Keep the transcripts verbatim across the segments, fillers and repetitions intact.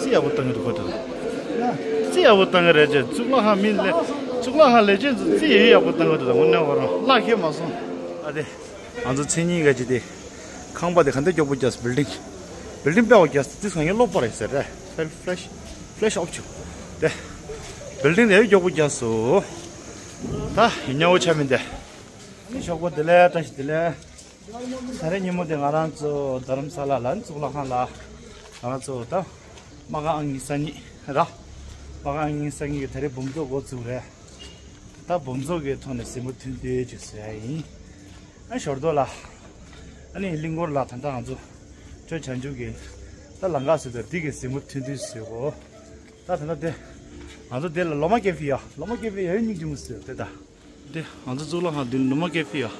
རྩིས་ཡག་པོ་བཏང་གི་འདུག་གོ། དེ་རྩིས་ཡག་པོ་བཏང་གི་རེད་ཅེས་གཙུག་ལག་ཁང་མི་ལས་གཙུག་ལག་ཁང་ལས་བྱེད་ཚོ་རྩིས་ཡག་ཡག་པོ་བཏང་གི་འདུག་དངོས་གནས་ཁོ་རང་བརླག་ཁྱེར་མ་སོང་། ཨ་དེ་ང་ཚོ་མཚན་ཉིད་ག་ཅི་དེ་ཁང་པ་དེ་ག་འདྲ་མགྱོགས་པོ་རྒྱག་སོང་། བིལ་ཌིང་བིལ་ཌིང་དཔེ་ཡག་པོ་རྒྱག་སོང་། དེ་སང་ཉིན་གློག་པར་ཡིན་ཟེར་རེད། ཕེལ་ཕེ་ལེ་ཤི་ཕེ་ལེ་ཤི་ཨོབ་བྱུང་། དེ་བིལ་ཌིང་དེ་མགྱོགས་པོ་རྒྱག་སོང་། ད་ཡིན་ཉག་འོ་ཆ་མིན་དེ། ཨ་ནི་ཞོགས་པ་བདེ་ལེགས། བཀྲ་ཤིས་བདེ་ལེགས། ད་རེས་ཉིན་མོ་དེ་ང་རང་ཚོ་རྡ་རམ་ས་ལ་ལ་གཙུག་ལག་ཁང་ལ་ང་རང་ཚོ་ད་མ་ག་ཨང་གཉིས་ས་གཉིས་ར། མ་ག་ཨང་གཉིས་ས་གཉིས་ཀྱི་ད་རེས་འབུམ་ཚོགས་འགོ་བཙུགས་རེད། ད་འབུམ་ཚོགས་ཀྱི་ཐོག་ནས་གཟིགས་མོ་ཐུང་ཐུང་ཅིག་བཟོ་ཡ་ཡིན། ཨ་ཞོར་དུ་ལ་ཨ་ནི་གླིང་སྐོར་ལ་ད་ལྟ་ང་ཚོ་ཆོས་བྱང་ཆུབ་ཀྱི་ད་ལམ་ཁ་བཟོས་ཏེ་འདི་གི་གཟིགས་མོ་ཐུང་ཐུང་བཟོས་གོ། ད་ད་ལྟ་དེ་ང་ཚོ་དེ་ལ་ལོ་མ་ཀེ་ཧྥེ་ཡ། ལོ་མ་ཀེ་ཧྥེ་ཡ་ཡོད་སྙིང་རྗེ་མོ་བཟོས་དེ་ད། དེ་ང་ཚོ་གཙུག་ལག་ཁང་མདུན་ལོ་མ་ཀེ་ཧྥེ་ཡ།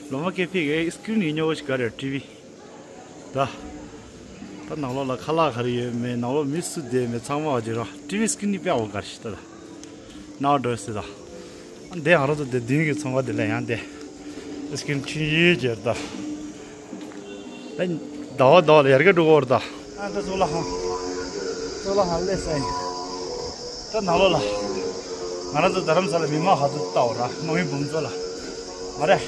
ལོ་མ་ཀེ་ཧྥེ་གི་སི་ཀི་རིན་ཡིན་ཉོ་བ་ཞིག་ག་རེ་ཊི་ཝི། ད། ད་ནང་ལོགས་ལ་ཁ་ལག་ག་རེ་ཡོད་མེད་ནང་ལོགས་མི་སུ་བསྡད་མེད་ཚང་མ་བ་ཇི་ར་ཊི་ཝི་སི་ཀི་རིན་དཔེ་ཡག་པོ་ག་རེ་ཞིག་ད་ད། ནའོ་ཌོ་སི་ད། དེ་ང་རང་ཚོ་དེ་མདུན་གྱི་ཚོང་ཁང་དེ་ལ་ཡང་དེ། སི་ཀི་རིན་ཆུང་ཆུང་ཅིག་ད། ད་ཟླ་བ་ཟླ་བ་ལ་ཡར་རྒྱས་འགྲོ་གི་ཡོད་རེད་ད། ཨ་ད་གཙུག་ལག་ཁང་། གཙུག་ལག་ཁང་སླེབས་ས་ཡིན། ད་ནང་ལོགས་ལ། ང་རང་ཚོ་རྡ་རམ་ས་ལ་མི་མང་ཧ་ཏུ་ལྟ་བ་ར་དམག་མི་འབུམ་ཚོགས་ལ། མ་རེད།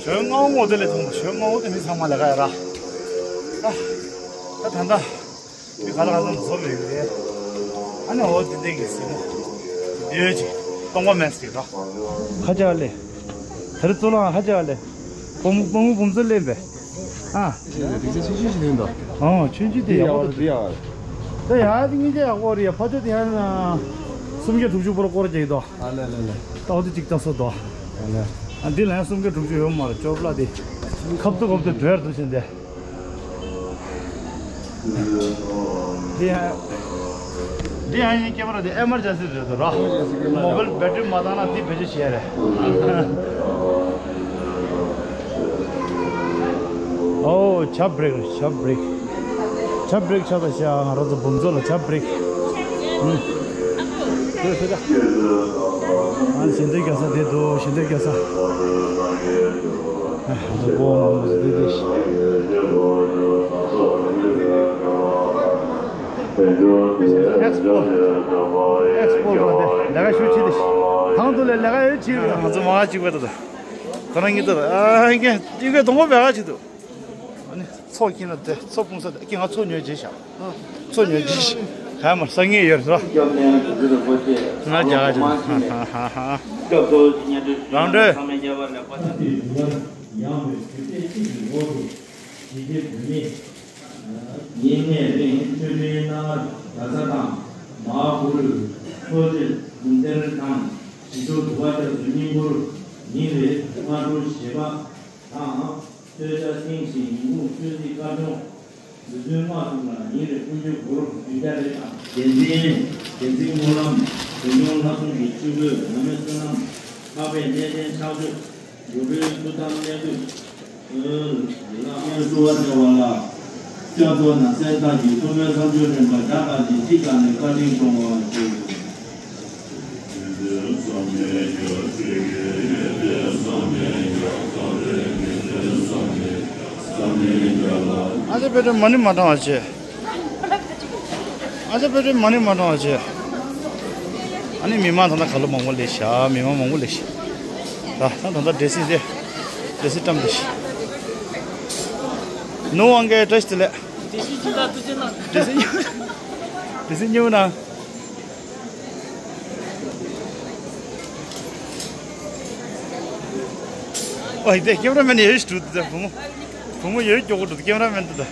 ཞོལ་སྔ་བོ་དེ་ལས་མཐོང་། ཞོལ་སྔ་བོ་དེ་མི་ཚང་མ་ལས་ཀ་ཡོད་ར། ཨ། ད་ད་ད། མི་ག་ལ་ག་ཚོད་འཛོམས་ཡོད་རེད། ཨ་ནི་འོ་དེ་འདྲས་ཀྱི་སེམས་ཡོད་ཅིག་སྟོང་པ་མེད་ཟེར་ར། ཧ་ཅང་ལས། ད་རེས་གཙུག་ལག་ཧ་ཅང་ལས། བུམ་བུམ་བུམ་ཚོ་ལེན་པས། ཨ། དེ་ཚོ་ཆུང་ཆུང་ཞིག་ཡིན་དོ། ཨོ་ཆུང་ཆུང་དེ་ཡག་པོ་འདུག་འདི་ཡག་པོ་འདུག་ད་ཡག་དེ་སྙིང་རྗེ་ཡག་པོ་རེད་ཡ། ཕ་ཆོས་དེ་ཡང་སུམ་བརྒྱ་དྲུག་ཅུ་པོར་སྐོར་རྒྱག་གི་འདུག་ཨ་ལེ་ལེ་ལེ། ཏའོ་དེ་གཅིག་ལྟ་སོ་དོ། ཨ་ལེ། ཨ་འདི་ལ་ཡང་སུམ་བརྒྱ་དྲུག་ཅུ་ཡོད་མ་རེད། ཅོ་པ་ལ་དེ། ཁབ་ཏུ་ཁབ་ཏུ་འགྲོ་ཡར་འདུག་ཟིན་དེ། འདི་ཡང་། འདི་ཡང་ཡིན། ཀེ་མ་ར་འདི་ཨེ་མར་ཇེན་སི་རེད་དོ་ར། མོ་བེལ་བེ་ཊི་རི་མ་བཏང་ན་འདི་བེད་སྤྱོད་བྱས་རེད། ཨོ་ཆ་བྲེག་ཆ་བྲེག་ཆ་བྲེག་ཆ་ད་ཤ་ང་རང་ཚོ་བུམ་ཚོ་ལ་ཆ་བྲེག་ཨ་ཞིང་འདེབས་རྒྱག་ས་དེ་འདུག་ཞིང་འདེབས་རྒྱག་ས། ཨ་ད་སྒོ་མང་པོ་ཞིག་དེ་དེ་ཤ། ཨེག་སི་པོ། ཨེག་སི་པོ་གོ་དེ་ལས་ཀ་ཞུ་ཆི་དེ་ཤ། དང་དུ་ལས་ལས་ཀ་ཡོད་ཆི་རེད། ང་ཚོ་མ་གཅིག་པ་དེ་དང་། ཁོ་རང་གཉིས་དེ་དང་། ཨ་ཀྱེ་ཡུ་གེ་དང་པོ་བེ་ག་ཆི་འདུག་ཨ་ནི་མཚོ་ཁྱིམ་ལ་དེ་མཚོ་སྤུངས་ས་དེ་ཀྱེ་ང་མཚོ་ཉོས་རྗེས་བཞག་མཚོ་ཉོས་རྗེས་ག་མར་ས་ངེས་ཡོད་རེད། ང་རྒྱ་གར་ཅིག་ཧ་ཧ་ཧ། རང་གྲོལ། ཡང་བའི་དུས་ཚོད་གཅིག་གི་འོག་ཏུ་ཞི་བདེ་བོད་མིས་ཉིན་ལྔའི་རིང་མཆོད་སྤྲིན་གནང་བར་གྲྭ་ས་དང་མ་ཧཱ་གུ་རུའི་ཚོགས་ཆེན་འབུམ་གཏེར་དང་ཞི་ཁྲོ་དུ་བ་རྒྱ་མཚོའི་བསྙེན་བཀུར་ཉིན་རེའི་སྔ་དྲོ་བཞེས་པ་དང་། མཆོད་ཇ་བསྲིངས་ཤིང་ཉིན་གུང་མཆོད་རྩིས་དཀར་སྦྱོང་། རྡུལ་ཚོན་དམག་དྲུག་ལ་ཉིན་རེ་ཀུན་སྤྱོད་སྒོར་བདུན་བརྒྱ་རེ་དང་། བདེན་འཛིན། བདེན་འཛིན་སྨོན་ལམ། བོད་མྱོང་ལྷ་སྲུང་གི་ཆོས་གོས། ནམ་མེད་བསོད་ནམས། འཕགས་པའི་གནས་བརྟན་ཕྱག་མཆོད། འགྲོ་དྲུག་ཐུགས་དམ་གནད་བསྡུས། ཨོ། ལག་གཉིས་བསུ་བ་བྱ་བ་ལ། ལྕགས་རྡོ་ནགས་ཚལ་དག་གི་ཐུགས་སྨོན་མཚམས་སྦྱོར་རིམ་པ་བརྒྱ་དང་བཞི་བཅུ་གང་ནས་བཀའ་དྲིན་སྐྱོང་བ་ཞུ། ཨ་ཅེ་པེ་ཏྲེ་མ་ཎི་མ་བགྲང་བ་བྱས། ཨ་ཅེ་པེ་ཏྲེ་མ་ཎི་མ་བགྲང་བ་བྱས། ཨ་ནི་མི་མང་ད་ལྟ་ག་ལོ་མང་པོ་སླེབས་ཤག་མི་མང་མང་པོ་སླེབས་ཤག་ད་ད་ད་ལྟ་འདྲེ་སྲིན་དེ། འདྲེ་སྲིན་བཀྲམ་དེ་ཤག་ནོ་ཝང་གའི་བཀྲ་ཤིས་བདེ་ལེགས། འདྲེ་སྲིན་སྦྱིན་བདག་ཐུགས་རྗེ་གནང་། འདྲེ་སྲིན། འདྲེ་སྲིན་སྨྱོ་ན། ཨོ་ཡིན་དེ་ཀེམ་ར་མེན་ཡོད་ཤི་འདུག་ད་བུ་མོ། བུ་མོ་ཡོད་སྐྱོ་གོ་འདུག་ཀེམ་ར་མེན་འདུག་ད།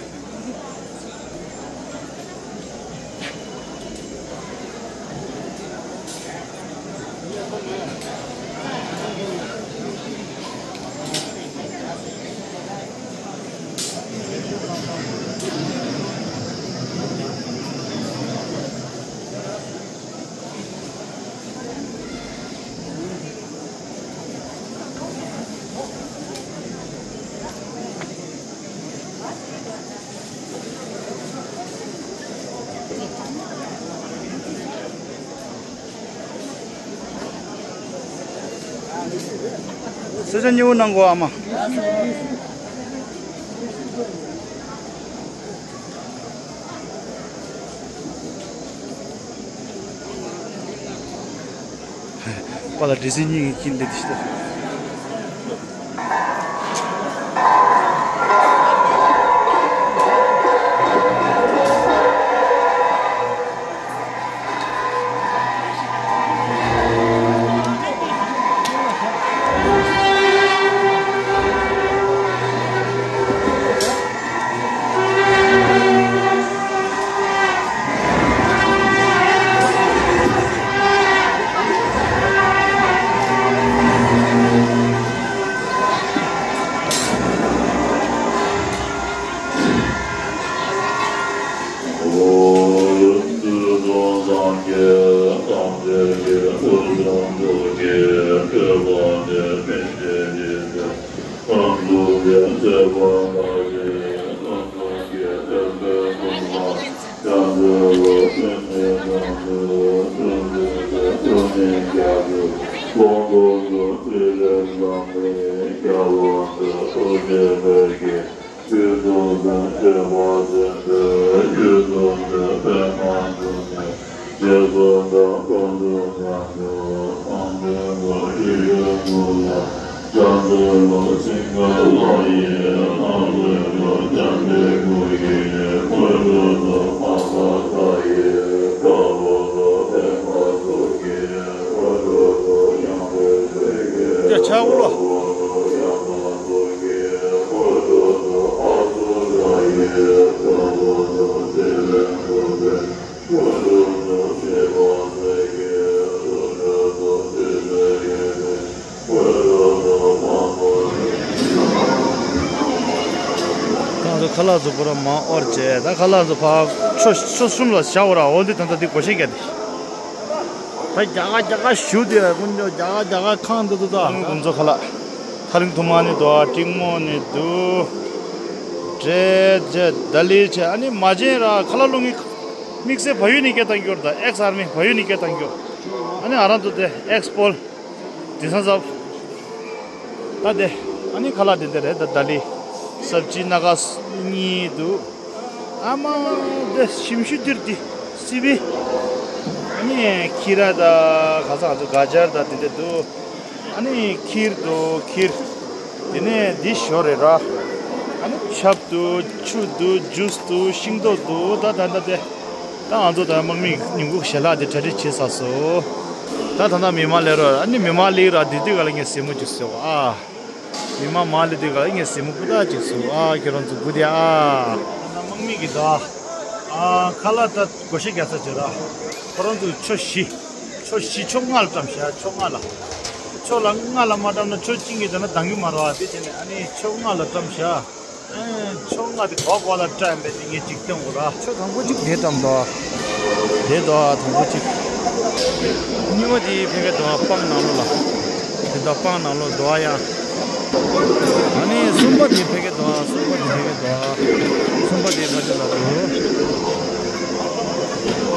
གསོལ་ཇ་མཉེས་པོ་གནང་གོ་ཨ་མ། པ་ལ་འདྲེ་སྲིན་གཉིས་ཀྱི་ཁྱིམ་སྡེ་དེ་ཞིག་ལྟ། ཡ་ཆ་འུ་ལོ། ཁ་ལག་ཚོ་པུ་ར་མ་ཨོར་བྱས། ད་ཁ་ལག་ཚོ་ཕ་ཕྱོགས་ཕྱོགས་གསུམ་ལ་བཞག་འོ་ར། འོ་འདི་ད་ལྟ་འདི་སྒོ་ཤེས་རྒྱག་དེ། ད་རྒྱ་གར་རྒྱ་གར་ཞུ་དེ། དཀོན་མཆོག་རྒྱ་གར་རྒྱ་གར་ཁང་དུ་དུ་ད་དཀོན་མཆོག་ཁ་ལག་ཐག་རིང་ཐུང་མ་ནི་འདུག་ཨ། ཀྲིག་མོ་ནི་འདུག་འདྲེ་རྗེ་ད་ལི་ཆེ། ཨ་ནི་མ་བྱན་ར་ཁ་ལག་བླུག་མཁན་དམིགས་བསལ་བལ་ཡུལ་ནས་སྐད་བཏང་རྒྱུ་རེད། ད་ཨེགས་ཨར་མི་བལ་ཡུལ་ནས་སྐད་བཏང་རྒྱུ། ཨ་ནི་ང་རང་ཚོ་དེ་ཨེགས་པོལ། དེང་སང་ཟབ། ད་དེ། ཨ་ནི་ཁ་ལག་དེ་འདྲ་རེད། ད་ད་ལི། སབ་ཇི་སྣ་ཁ་གཉིས་འདུག་ཨ་མ། དེ་ཞིམ་ཤོས་འདིར་དེ་སི་པི། ཨ་ནི་ཁི་ར་ད་ག་ས་ང་ཚོ་ག་ཇར་ད་དེ་འདྲ་འདུག་ཨ་ནི་ཁིར་འདུག་ཁིར། དེ་ནས་འདི་ཞོ་རེད་ར། ཨ་ནི་ཆབ་འདུག་ཆུ་འདུག་ཇུས་འདུག་ཤིང་ཏོག་འདུག་ད་ད་ད་དེ། ད་ང་ཚོ་ད་དམག་མི་ཉིན་གུང་ཞལ་ལག་དེ་གྲ་སྒྲིག་བྱེད་ཚར་སོང་། ད་ད་ད་མི་མང་སླེབས་རོགས། ཨ་ནི་མི་མང་སླེབས་ར། དེ་དུས་ག་ལ་ངས་སེམས་མོ་ཅིག་ཟེར་བ་ཨ། མི་མང་མང་སླེབས་དུས་ག་ལ་ངས་སེམས་མོ་སྤུ་དག་ཅིག་ཟེར་བ་ཨ། ཁྱེད་རང་ཚོ་སྒུག་དེ་ཨ། ད་ད་དམག་མི་གི་ད་ཨ་ཁ་ལག་ད་སྒོ་ཤེས་རྒྱག་ས་བྱེད་ར། ཁོ་རང་ཚོ་ཕྱོགས་བཞི། ཕྱོགས་བཞི་ཕྱོགས་ལྔ་ལ་བཀྲམ་བཞག་ཕྱོགས་ལྔ་ལ། ཕྱོགས་ལ་ལྔ་ལ་མ་བཀྲམ་ན་ཕྱོགས་གཅིག་གིས་བྱས་ན་འདང་རྒྱུ་མ་རེད་བ། དེ་བྱས་ནས་ཨ་ནི་ཕྱོགས་ལྔ་ལ་བཀྲམ་བཞག་ཨེ། ཕྱོགས་ལྔ་དེ་ག་བ་ག་བ་ལ་བཀྲམ་པས་དེ་ངས་ཅིག་སྟོན་དགོས་ར། ཕྱོགས་དང་པོ་གཅིག་དེ་བཀྲམ་དོ། དེ་དོ་དང་པོ་གཅིག་གཉིས་པ་དེ་ཕ་གི་དོ་སྤང་ནང་ལོགས་ལ། དེ་དོ་སྤང་ནང་ལོགས་དོ་ཡང་། ཨ་ནི་གསུམ་པ་དེ་ཕ་གི་དོ། གསུམ་པ་དེ་ཕ་གི་དོ། གསུམ་པ་དེ་ཕ་གི་ལ་དོ།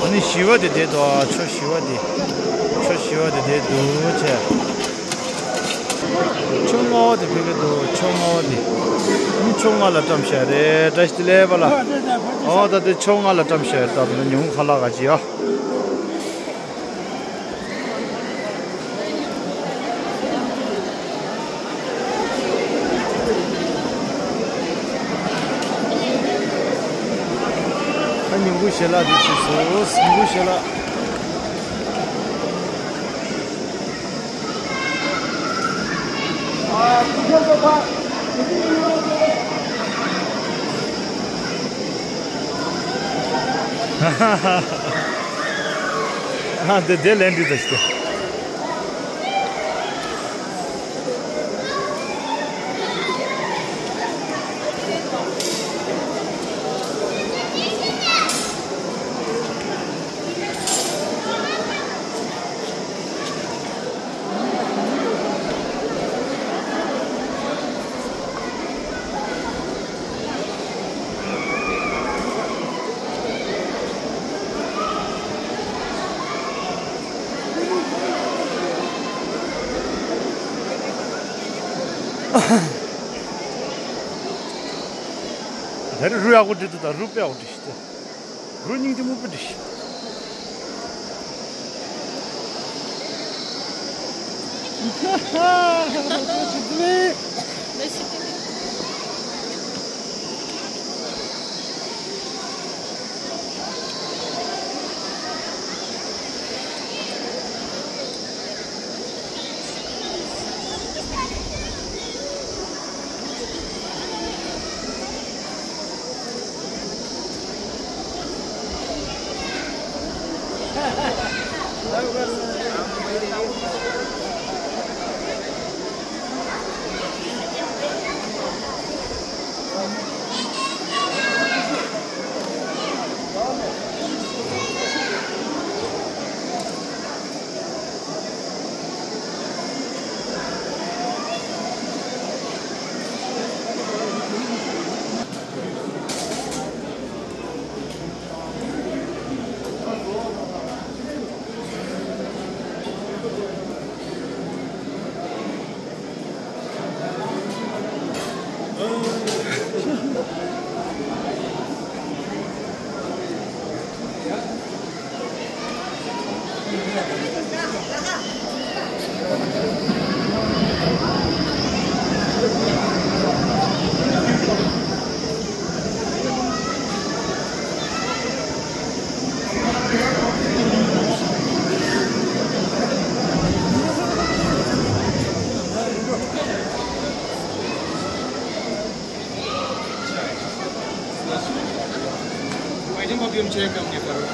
ཨ་ནི་བཞི་པ་དེ་དེ་དོ། ཕྱོགས་བཞི་པ་དེ། ཕྱོགས་བཞི་པ་དེ་དེ་དོ་བྱས། ཕྱོགས་ལྔ་པ་དེ་ཕ་གི་འདུག་ཕྱོགས་ལྔ་པ་དེ། ཨ་ནི་ཕྱོགས་ལྔ་ལ་བཀྲམ་བཞག་རེད། བཀྲ་ཤིས་བདེ་ལེགས་པ་ལ། ཨོ་ད་དེ་ཕྱོགས་ལྔ་ལ་བཀྲམ་བཞག་རེད། ད་དེ་ཉུང་ཁ་ལག་ག་ཅི་ཡ། ད་ཉུང་ཁུ་ཞལ་ལག་དེ་ཅིག་བཟོ། ཉུང་ཁུ་ཞལ་ལག་ཨ་དེ་དེ་ལན་འདི་ཟེར་ཞིག་ད་རུ་ཡག་པོ་འདྲི་འདུག་ད་རུ་དཔེ་ཡག་པོ་འདྲི་ཤི་ད། རུ་སྙིང་རྗེ་མོ་པོ་འདྲི་ཤི། Пойдем попьем чай ко мне, короче.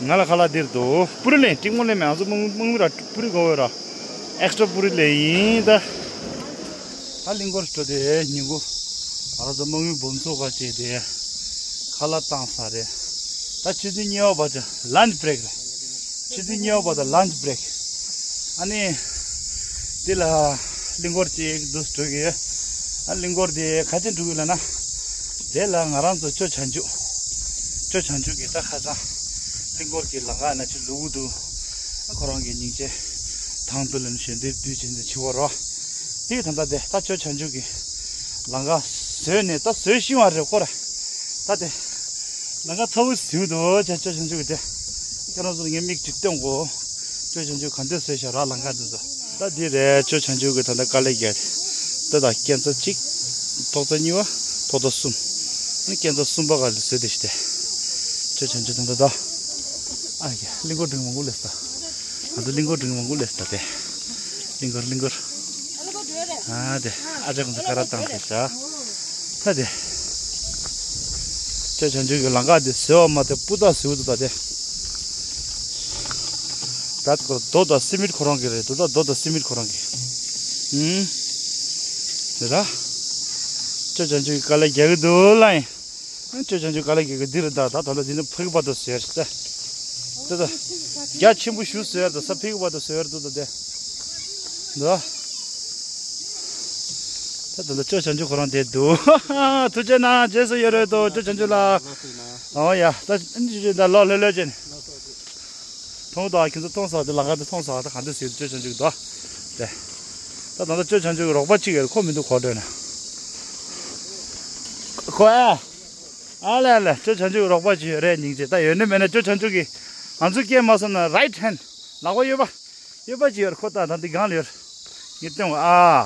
ང་ལ་ཁ་ལག་འདིར་འདུག་པུ་རི་ལེན། ཏིག་མོ་ལེན་མེད། ང་ཚོ་དམག་དམག་མི་ར་པུ་རི་གོ་བོ་ར། ཨེག་སི་ཊ་ར་པུ་རི་ལེན་ཡིན་ད། ད་གླིང་སྐོར་འགྲོ་དེ་ཉིན་གུང་། ང་རང་ཚོ་དམག་མི་འབུམ་ཚོགས་ཁ་བྱས་ཏེ། ཁ་ལག་བཏང་ས་རེད། ད་ཆུ་ཚོད་གཉིས་པ་བར་དུ་ལན་ཆི་བྷི་རེག་རེད། ཆུ་ཚོད་གཉིས་པ་བར་དུ་ལན་ཆི་བྷི་རེག་ཨ་ནི། དེ་ལ་གླིང་སྐོར་གཅིག་འདུག་འགྲོ་གི་ཡོད། ཨ་གླིང་སྐོར་དེ་ག་ཅི་འགྲོ་གི་ལབ་ན། དེ་ལ་ང་རང་ཚོ་ཅོ་བྱང་ཆུབ། ཅོ་བྱང་ཆུབ་ཀྱི་ད་ཁ་སང་། གླིང་སྐོར་གྱི་ལམ་ཁ་ན་ཅིག་ལུ་གུ་འདུག་ཁོ་རང་གི་སྙིང་རྗེ། དང་དུ་ལེན་ཞལ་འདེབས་དུས་ཆེན་དུ་འཆི་བ་རོ། དེ་ད་ལྟ་དེ་ད་ཅོ་བྱང་ཆུབ་ཀྱི་ལམ་ཁ་བཟོས་ནས་ད་བཟོས་ཤིང་བ་རེད་ཁོ་ར། ད་དེ་ལམ་ཁ་ཚ་བོ་ཟིན་འདུག་ཅོ་བྱང་ཆུབ་ཀྱི་དེ། ཁྱེད་རང་ཚོ་ངས་མིག་ཅིག་སྟོན་གོ་ཅོ་བྱང་ཆུབ་ག་འདྲ་བཟོས་ཤག་ར་ལམ་ཁ་འདི་ཚོ། ད་འདི་རེད་ཅོ་བྱང་ཆུབ་ཀྱི་ད་ལྟ་དཀའ་ལས་རྒྱག་དེ། ད་ད་སྐས་འཛེག་གཅིག་ཐོག་རྩེག་གཉིས་པ། ཐོག་རྩེག་གསུམ། ཨ་ནི་སྐས་འཛེག་གསུམ་པ་ག་ལ་བཟོས་དེ་ཤི་དེ། ཅོ་བྱང་ཆུབ་ད་ད་ད། ཨ་ཡ་གླིང་སྐོར་འགྲིག་མང་པོ་ལས་ད། ང་ཚོ་གླིང་སྐོར་འགྲིག་མང་པོ་ལས་ད་དེ། གླིང་སྐོར་གླིང་སྐོར། ཨ་དེ་ཨ་ཅག་ཁོང་ཚོ་ཀ་ར་བཏང་དེ་ཤག་ད་དེ། ཅོ་བྱང་ཆུབ་ཀྱི་ལམ་ཁ་དེ་ཟེར་བ་མ་དེ་སྤུ་དག་ཟེར་བ་དེ་ད་དེ། ད་རྡོ་དང་སི་མིད་ཁོ་རང་གི་རེད་འདུག་ད་རྡོ་དང་སི་མིད་ཁོ་རང་གི་ཨུམ། དེ་ད། ཅོ་བྱང་ཆུབ་ཀྱི་དཀའ་ལས་རྒྱག་གི་འདུག་ལ་ཡིན། ཅོ་བྱང་ཆུབ་དཀའ་ལས་རྒྱག་གི་འདི་རེད་ད་ད་ད་ལྟ་འདི་ནི་ཕ་གི་བར་དུ་ཟེར་ད། ད་ད། རྒྱ་ཆེན་པོ་ཞུ་ཟེར་ད་ས་ཕ་གི་བར་དུ་ཟེར་འདུག་ད་དེ། འདུག་ད་ད་ལྟ་ཅོ་བྱང་ཆུབ་ཁོ་རང་དེ་འདུག་ཐུགས་རྗེ་གནང་། རྗེས་སུ་ཡོད་རེད་དོ། ཅོ་བྱང་ཆུབ་ལགས། ཨོ་ཡ། ད་ད་ལོག་ལྷོད་ལྷོད་བྱས་ནས། མཐོང་དང་། ཁྱེད་ཚོ་མཐོང་སོང་། དེ་ལམ་ཁ་དེ་མཐོང་སོང་། ད་གང་འདྲ་ཟེར། ཅོ་བྱང་ཆུབ་འདུག་དེ། ད་ད་ལྟ་ཅོ་བྱང་ཆུབ་ཀྱི་རོགས་པ་གཅིག་ཡོད། ཁོ་མི་འདུག་ཁོ་བྲོས་ན། ཁོ་ཨ། ཨ་ལེ་ཨ་ལེ། ཅོ་བྱང་ཆུབ་ཀྱི་རོགས་པ་གཅིག་ཡོད་རེད། སྙིང་རྗེ། ད་ཡོད་ན་མེད་ན་ཅོ་བྱང་ཆུབ་ཀྱིས་ང་ཚོ་སྐད་མ་གསུངས་ན། རའིཊ་ཧེན་ལག་པ་གཡས་པ། གཡས་པ་གཅིག་ཡོད་རེད། ཁོ་ད་ད་འདི་སྒང་ལ་ཡོད་རེད། ངས་སྟོན་བ་ཨ།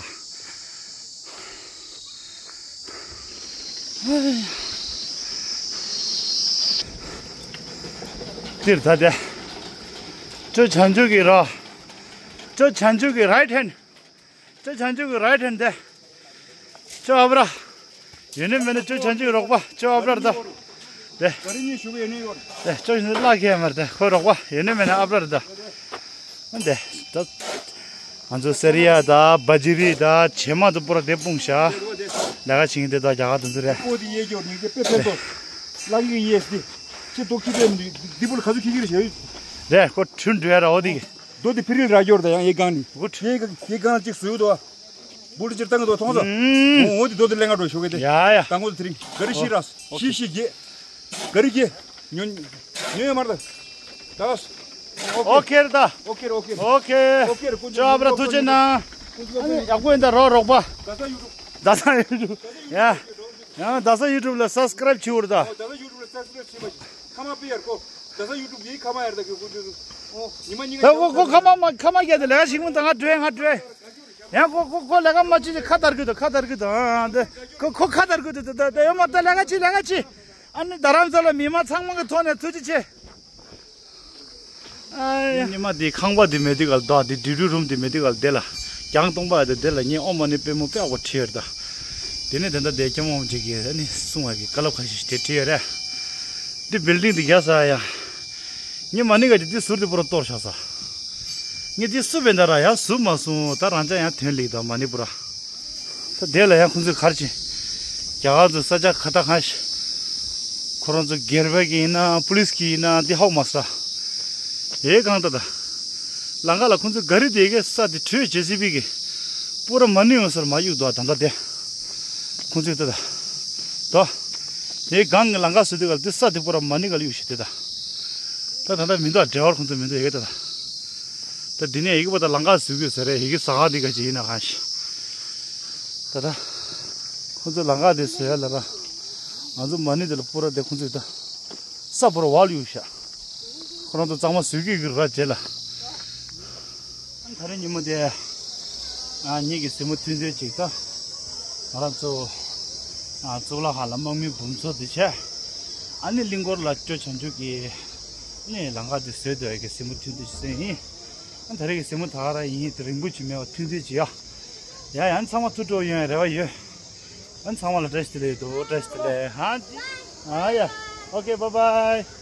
འདིར་ད་དེ། ཅོ་བྱང་ཆུབ་ཀྱི་རོགས། ཅོ་བྱང་ཆུབ་ཀྱི་རའིཊ་ཧེན། ཅོ་བྱང་ཆུབ་ཀྱི་རའིཊ་ཧེན་དེ། ཅོ་ཨ་བྲ། ཡོད་ན་མེད་ན་ཅོ་བྱང་ཆུབ་ཀྱི་རོགས་པ། ཅོ་ཨ་བྲ་རེད་ད། དེ། ག་རེ་ཉོས་ཞུ་གི་ཡོད་ནི་ཡོད། དེ་ཅོ་བྱང་ཆུབ་བརླག་གི་ཡོད་མ་རེད་དེ། ཁོའི་རོགས་པ་ཡོད་ན་མེད་ན་ཨ་བྲ་རེད་ད། དེ། ད། ང་ཚོ་སེ་རི་ཡ་དང་བ་ཇི་རི་དང་བྱེ་མ་དང་པུ་ར་དེ་སྤུངས་བཞག་ལས་ཀ་བྱེད་མཁན་དེ་དག་རྒྱ་གར་དེ་ཚོ་རེད། ཨོ་དེ་གཡས་ཀྱོག་ནི་དེ་དཔེ་ཕན་ཐོགས། ལག་གི་གཡས་དེ། ཅི་ཏོག་ཁི་དེ་འདི་འདི་པུ་ལ་ག་ཚོད་ཁི་ཁི་རེད་ཞེས། རེད། ཁོ་དྲུད་འགྲོ་ཡ་ར། ཨོ་དེ་གི། རྡོ་དེ་ཕི་རིལ་ར་ཀྱོར་ད། ཡང་གཡས་སྒང་ནི། གུད། གཡས་གཡས་སྒང་གཅིག་བཟོས་འདུག་ཨ། བུ་ལ་ཅིར་བཏང་གི་འདུག་མཐོང་སོང་། ཨུམ། འོ་འོ་དེ་རྡོ་དེ་ལེན་ག་འགྲོ་ཞོག་གི་དེ། ཡ་ཡ། དང་པོ་དེ་རིང་ག་རེ་ཤི་ར། ཨོ་ཤི་ཤི་གེ། ག་རེ་གེ། ཉོ་ཉོ་ཡོད་མ་རེད་ད། ད། ཨོ་ཁེ་རེད་ད། ཨོ་ཁེ་རེད། ཨོ་ཁེ་རེད། ཨོ་ཁེ། ཨོ་ཁེ་རེད། ཀུན་ཅོ་ཨ་བྲ་ཐུགས་རྗེ་གནང་། ཨ་ནི་ཡག་པོ་ཡིན་ད། རོགས་རོགས་པ། རྡ་ས་ཡུ་ཊུབ། རྡ་ས་ཡུ་ཊུབ། ཡ། ཡང་རྡ་ས་ཡུ་ཊུབ་ལ་སབ་སི་ཀ་རའིབ་བྱེད་འོར་ད། ཨོ་རྡ་ས་ཡུ་ཊུབ་ལ་སབ་སི་ཀ་རའིབ་བྱེད་པ། ཁ་མ་པི་ཡར་ཀོ། རྡ་ས་ཡུ་ཊུབ་ཡིན་ཁ་མ་ཡར་ད་གི་ཀུན་ཅོ། ཨོ་ཉི་མ་ཉི་མ་ད་ཁོ་ཁོ་ཁ་མ་མ་ཁ་མ་རྒྱག་དེ་ལས་ཀ་ཞིག་མིན་ད། ང་བྲོས་ང་བྲོས། ཡང་ཁོ་ཁོ་ཁོ་ལས་ཀ་མ་བྱེད་ཅིག་ཁ་དར་གི་འདུག་ཁ་དར་གི་འདུག་ཨ་ཨ་འདི་ཁོ་ཁོ་ཁ་དར་གི་འདུག་ད་ད་ཡོད་མ་ད། ལས་ཀ་ཅི་ལས་ཀ་ཅི། ཨ་ནི་རྡ་རམ་ས་ལ་མི་མང་ཚང་མ་གི་ཐོག་ནས་ཐུགས་རྗེ་ཆེ། ཨ་ཡ། ཉི་མ་འདི་ཁང་པ་འདི་མེད་དུས་ག་ལ་ད། འདི་ཌིའུ་ཊི་རུམ་འདི་མེད་དུས་ག་ལ་དེ་ལ་གྱང་སྟོང་པ་དེ་དེ་ལ་ངས་ཨོཾ་མ་ཎི་པདྨེ་དཔེ་ཡག་པོ་བྲིས་ཡོད་རེད་ད། དེ་ནས་དེ་འདྲ་དེ་སྐྱབས་མགོན་རིན་པོ་ཆེ་གིས་ཨ་ནི་གསུང་བ་གི་བཀའ་སློབ་ཁ་ཤས་ཤིག་དེ་བྲིས་ཡོད་རེད། འདི་བིལ་ཌིང་འདི་རྒྱག་ས་ཡ། ངས་མ་ཎི་ག་ཅིག་འདི་ཟུར་དེ་པུ་ར་གཏོར་བཞག་ས། ངས་འདི་སུ་བས་འདྲ་ར་ཡ་ཟུར་མ་སོང་། ད་རང་ཅག་ཡང་ཐོན་ལེགས་དང་མ་ཎི་པུ་ར། ད་དེ་ལ་ཡང་ཁོང་ཚོས་ག་རེ་བྱེད། རྒྱ་གར་ཚོ་ས་ཆ་ཁ་ད་གང་ཞིག་ཁོ་རང་ཚོ་སྒེར་པ་གི་ཡིན་ན་པུ་ལིས་གི་ཡིན་ན་འདི་ཧ་གོ་མ་སོང་། ཨེ་གང་ལྟར་ད། ལམ་ཁ་ལ་ཁོང་ཚོས་ག་རེ་དེ་གའི་ས་དེ་བྲོས། ཇེ་སི་བི་གི་པུ་ར་མ་ཎི་ཡོང་སར་མ་གཡུག་འདུག་ད་ལྟ་དེ། ཁོང་ཚོས་ད་ད། ད། དེ་སྒང་གི་ལམ་ཁ་བཟོ་དུས་ག་ལ་དེ་ས་དེ་པུ་ར་མ་ཎི་ག་ལ་གཡུག་ཤི་དེ་ད། ད་ད་ལྟ་མི་འདུག་འབྲེལ་བར་ཁོང་ཚོ་མི་འདུག་ཡ་གི་ད་ད། ད་འདི་ནས་ཡ་གི་པ་ད་ལམ་ཁ་བཟོ་གི་ཟེར་རེད། ཡ་གི་ཟ་ཁང་འདི་ག་ཅིག་ཡིན་ན་གང་ཞིག་ད་ད། ཁོང་ཚོ་ལམ་ཁ་དེ་བཟོ་ཡ་ལ་ར། ང་ཚོ་མ་ཎི་དེ་ལ་པུ་ར་དེ་ཁོང་ཚོས་ད། ས་པུ་ར་བ་ལ་གཡུག་ཤག་ཁོ་རང་ཚོ་གཙང་མ་བཟོ་གི་གི་ར་རྗེས་ལ། ད་རེས་ཉིན་མོ་དེ། ང་གཉིས་ཀྱི་གཟིགས་མོ་ཐུང་ཐུང་ཅིག་ད། ང་རང་ཚོ། ཨ་གཙུག་ལག་ཁང་ལ་དམག་མི་འབུམ་ཚོགས་འདི་བྱས། ཨ་ནི་གླིང་སྐོར་ལ་ཅོ་བྱང་ཆུབ་ཀྱི། ཨ་ནི་ལམ་ཁ་འདི་བཟོས་འདུག་ཡ་གི་གཟིགས་མོ་ཐུང་ཐུང་ཞིག་བཟོས་ཡིན། ཨ་ད་རེས་ཀྱི་གཟིགས་མོ་ད་ག་རང་ཡིན། དེ་རིང་པོ་ཅིག་མེད་པ་ཐུང་ཐུང་ཅིག་ཡ། ཡ་ཡ་ཚང་མ་ཐུགས་སྤྲོ་ཡོང་ཡ་རེ་བ་ཡོད། ཨ་ཚང་མ་ལ་བཀྲ་ཤིས་བདེ་ལེགས་འདུག་བཀྲ་ཤིས་བདེ་ལེགས་ཧ། ཨ་ཡ། ཨོ་ཁེ་བཱའི་བཱའི།